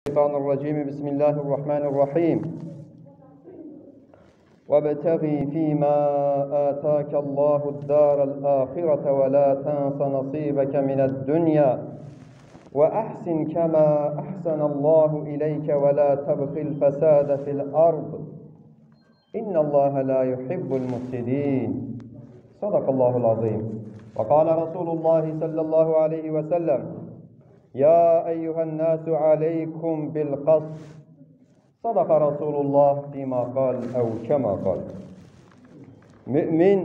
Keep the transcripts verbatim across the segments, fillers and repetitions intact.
الشيطان الرجيم. بسم الله الرحمن الرحيم. وابتغ فيما آتاك الله الدار الآخرة ولا تنس نصيبك من الدنيا وأحسن كما أحسن الله إليك ولا تبغ الفساد في الأرض إن الله لا يحب المفسدين. صدق الله العظيم. وقال رسول الله صلى الله عليه وسلم: يا أيها الناس عليكم بالقسط. صدق رسول الله فيما قال أو كما قال. Mümin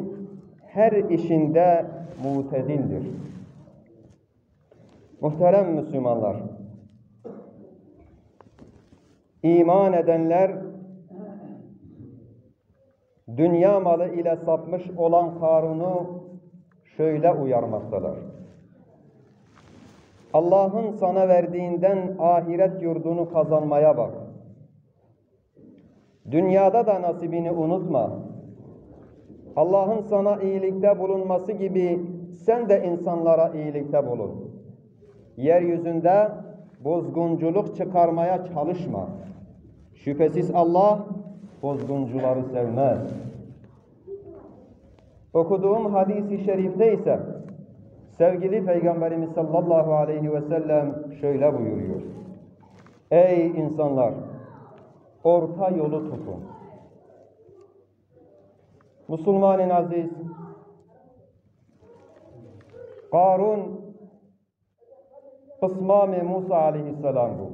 her işinde mutedildir. Muhterem Müslümanlar, iman edenler dünya malı ile sapmış olan Karun'u şöyle uyarmaktalar: Allah'ın sana verdiğinden ahiret yurdunu kazanmaya bak. Dünyada da nasibini unutma. Allah'ın sana iyilikte bulunması gibi sen de insanlara iyilikte bulun. Yeryüzünde bozgunculuk çıkarmaya çalışma. Şüphesiz Allah bozguncuları sevmez. Okuduğum hadis-i şerifte ise sevgili Peygamberimiz sallallahu aleyhi ve sellem şöyle buyuruyor: Ey insanlar, orta yolu tutun. Musulmanên ezîz, Qarûn pismamê Musa aleyhisselam bû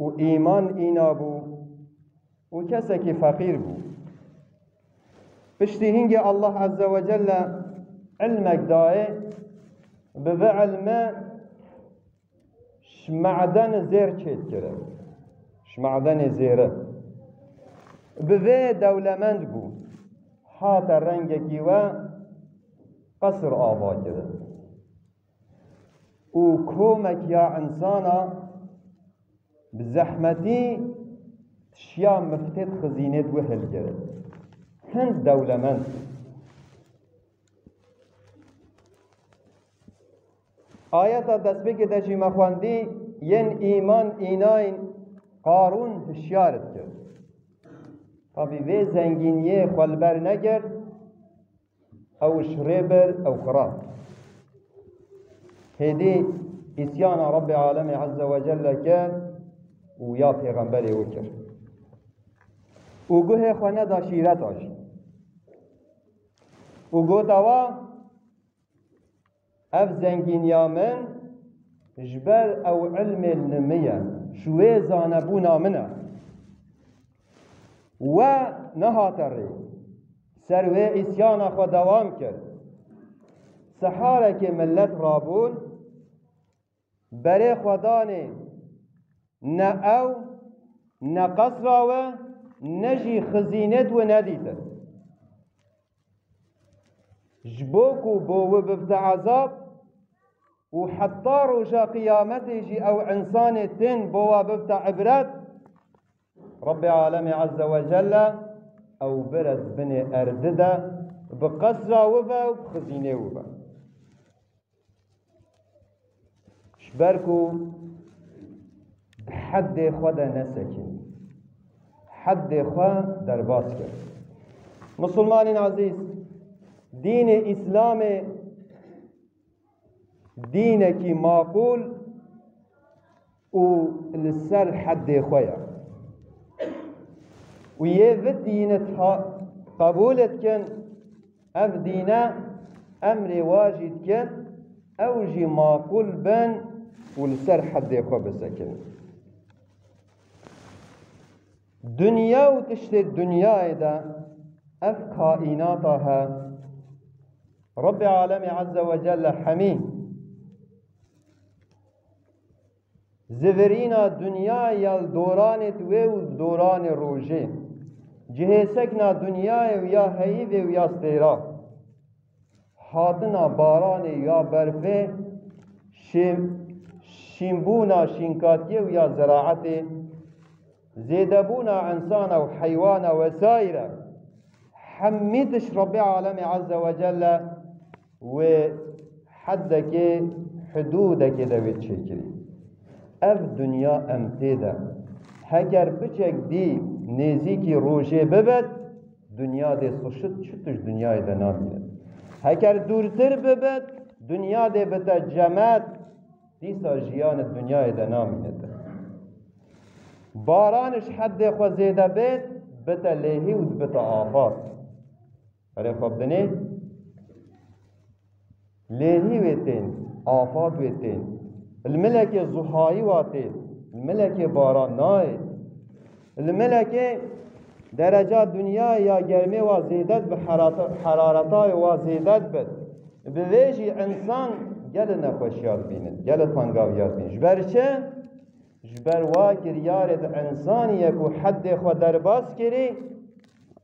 û îman îna bû û kesekî feqîr bû. Piştî hingê Allah Azze ve Celle ilmek dayê, bi vê ilme ji me'denê zêr çêdikire. Ji me'denê zêre. Bi vê dewlemend bû. Hate rengekî we qesr ava kire. Û komek ya insana bi zehmetî tişiya miftêt xizînêt wê hilgere. Hind dewlemend bû. Ayeta destpêkê de jî me xwendî, yên îman înayîn Qarûn hişyar dikir. Tabî vê zengîniyê xwe li ber nekir, ew ji rê bir, ew xirab. Hêdî îsyana Rebbê Alemê Azze ve Celle kir û ya Pêxemberê wî kir. Û guhê xwe neda şîreta jî. Û gota wa, Ev zengîniya min ji ber ew ilmê li min ye, ji wê zanebûna min e. We nehate rê, ser wê îsyana xwe dewam kir. Siharekê milet rabûn, berê xwe danê, ne ew, ne qesra we, ne jî xizînêt we nedîtin. Ji bo ku bo we bibte ezab û heta roja qiyametê jî ew însanê tên bo we bibte ibret, Rebbê Alemê Azze ve Celle ew bire di binê erdî de bi qesra we ve û bi xizînê we ve. Ji ber ku di heddê xwe de nesekîn, heddê xwe derbas kir. Musulmanên ezîz, dînê Îslamê dînekî maqûl û li ser heddê xwe ye. Û yê vi dîne qebûl dikin, ev dîne emrê wa jî dikin, ew jî maqûl bin û li ser heddê xwe bisekin. Dinya û tiştê dinyayê de ev kaînata he, Rebbê Alemê Azze ve Celle hemî zivirîna dinyayê ya li doranê diwê û li doranê rojê, cihê sekna dinyayê û ya heyîvê û ya stêra, hatina baranê ya berfê, şê-, şînbûna şînkatiyê û ya ziraetê, zêdebûna însana û heywana wesaîre, hemî tişt Rebbê Alemê Azze ve Celle wê heddekê hudûdekê de wê çêkirî. Ev dinya em tê de, heger piçek dî nêzîkî rojê bibet, dinya dê suşit, çi tu ji dinyayê de namînit. Heger dûrtir bibet, dinya dê bite cemet, dîsa jiyan di dinyayê de namînit. Baran ji heddê xwe zêde bêt, bite lêhî û dibite afat. Erê xwe bidinê, lêhî wê tên, afat wê tên. Li milekê zuhayî wa tê, li milekê baran nayê. Li milekê dereca dinyayê ya germê wa zêde dibe, herata-, herareta wê wa zêde dibe. Bi vê jî însan gelê nexweşiya dibînin, gelê tengaviya dibînin. Ji ber çi? Ji ber wa kiryarê di însanî ye ku heddê xwe derbas kirî,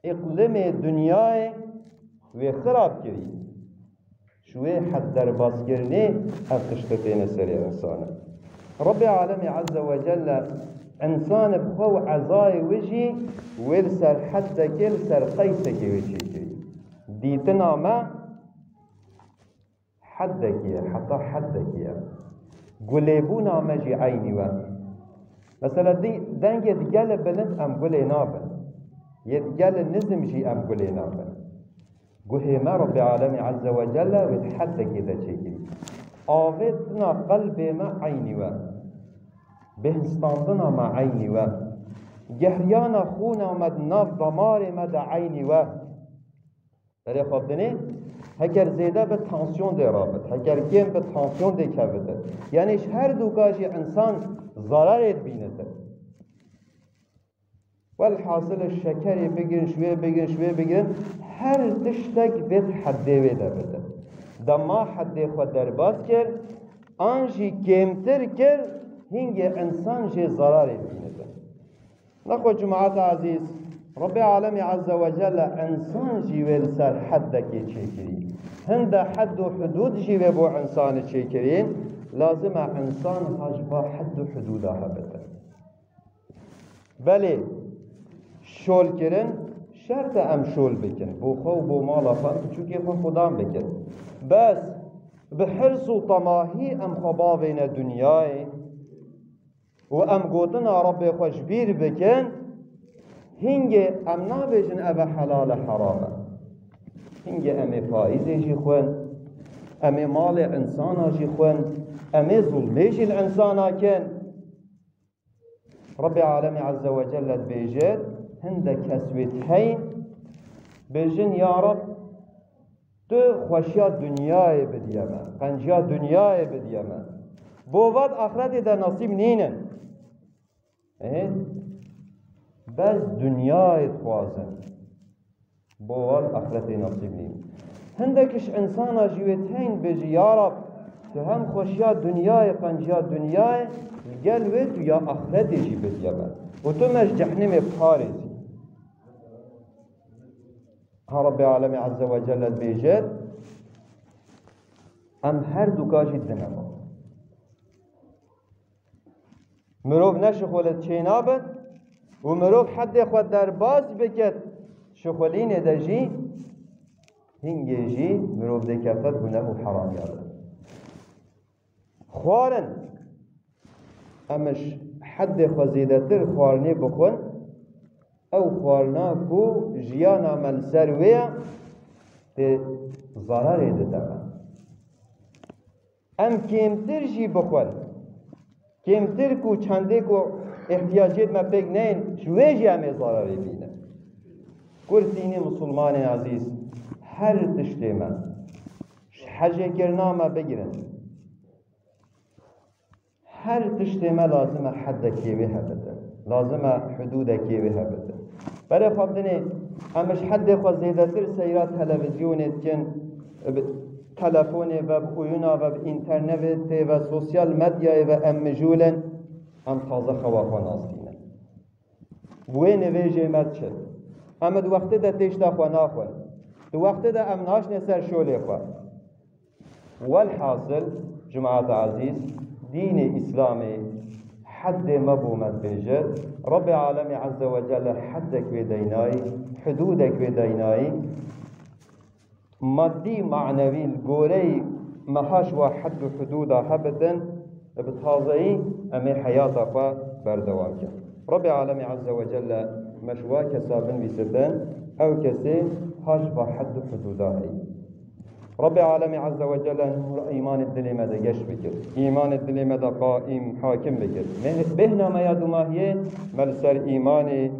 îqlimê dinyayê wê xirab kirî. Ji wê hed derbaskirinê ev tişt têne serê însanê. Rebbê Alemê Azze ve Celle însanê bi xwe û ezayê wê jî wê li ser heddekê, li ser qeysekê wê çêkirî. Dîtina me heddekî ye, heta heddekî ye. Gulêbûna me jî eynî we. Mesela, di-, dengê di gelê bilind em gulê nabin. Yê di gelê nizm jî em gulê nabin. Guhê me Rebbê Alemê Azze ve Celle wê di heddekê de çêkirî. Avêtina qelbê me eynî we. Bêhnistandina me eynî we. Gehriyana xûna me di nav damarê me de eynî we. Erê xwe bidinê, heger zêde bi tansiyon dê rabit, heger kêm bi tansiyon dê kevite. Yanî ji her dûka jî însan zararê dibînite. Welhasil şekerê bigirin, ji wê bigirin, ji wê bigirin, her tiştek vê di heddê wê de bite. Dema heddê xwe derbas kir, an jî kêmtir kir, hingê însan jê zararê dibînite. Nexwe cemaeta ezîz, Rebbê Alemê Azze ve Celle însan jî wê li ser heddekê çêkirî. Hinde hed û hudûd jî wê bo însanê çêkirîn, lazim e însan ha ji va hed û hudûda hebite. Belê, şolkirin şert e em şol bikin. Bo xwe û bo mala xwe, biçûkê xwe xudan bikin. Bes bi hirs û temahî em xwe bavêne dinyayê, û em gotina Rebbê xwe ji bîr bikin, hingê em nabêjin ev e helal e, heram e. Hingê em ê faîzê jî xwin, em ê malê însana jî xwin, em ê zulmê jî li însana kin. Rebbê Alemê Azze ve Celle dibêjit, hindek kes wê tiheyîn, bêjin, Ya Reb, Tu xweşiya dinyayê bidiye me, qenciya dinyayê bidiye me. Bo vat axretê de nasîb nînin. Ê? Bes dinyayê dixwazin. Bo vat axretê nasîb nînin. Hindek ji însana jî wê tên bêjî, Ya Rab, tu hem xweşiya dinyayê, qenciya dinyayê, li gel wê tu ya axretê jî bidiye me. Û tu me ji cehnimê parêzî. Ha Rebbê Alemê Azze ve Celle dibêjit, em her duka jî dine xwe. Mirov ne şixulit çênabit û mirov heddê xwe derbas bikit, şixulînê de jî hingê jî mirov dê kefet guneh û heramiya de. Xwarin. Em ji heddê xwe zêdetir xwarinê bixwin, ew xwarina ku jiyana me li ser wê ye, tê zararê dide me. Em kêmtir jî bixwin, kêmtir ku çendê ku ihtiyacêt me pêk neyên, ji wê jî em ê zararê bînin. Kurtînî misilmanên ezîz, her tiştê me, ji hecê kirina me bigirin, her tiştê me lazim e heddekê wê hebite. Lazim e hudûdekê wê hebite. Berê xwe bidinê, em ji heddê xwe zêdetir seyra televîzyonê dikin, bi telefonê ve, bi oyuna ve, bi înternetê ve, sosyal medyayê ve em mijûl in, em taze xewa xwe nastînin. Wê nivêjê me diçin. Em di wextê de têşta xwe naxwin. Di wextê de em naşinê ser şolê xwe. Welhasil, cemaeta ezîz, dînê Îslamê heddê me bo me dibêje, Rebbê Alemê Azze ve Celle heddek wê deynayî, hudûdek wê deynayî, maddî, manevî, li goreyî Me haş wa hed û hudûda hebitin, bi tazeyî em ê heyata xwe berdewam kin. Rebê Alemê Azze ve Celle me ji wa kesa binivîsitin, ew kesê haş va hed û hudûda heyî. Rebê Alemê Azze ve Celle nûr îmanê dilê me de geş bikir. Îmanê dilê me de qaîm, hakim bikir. Meh-, bêhna me ya dumahiyê me li ser îmanê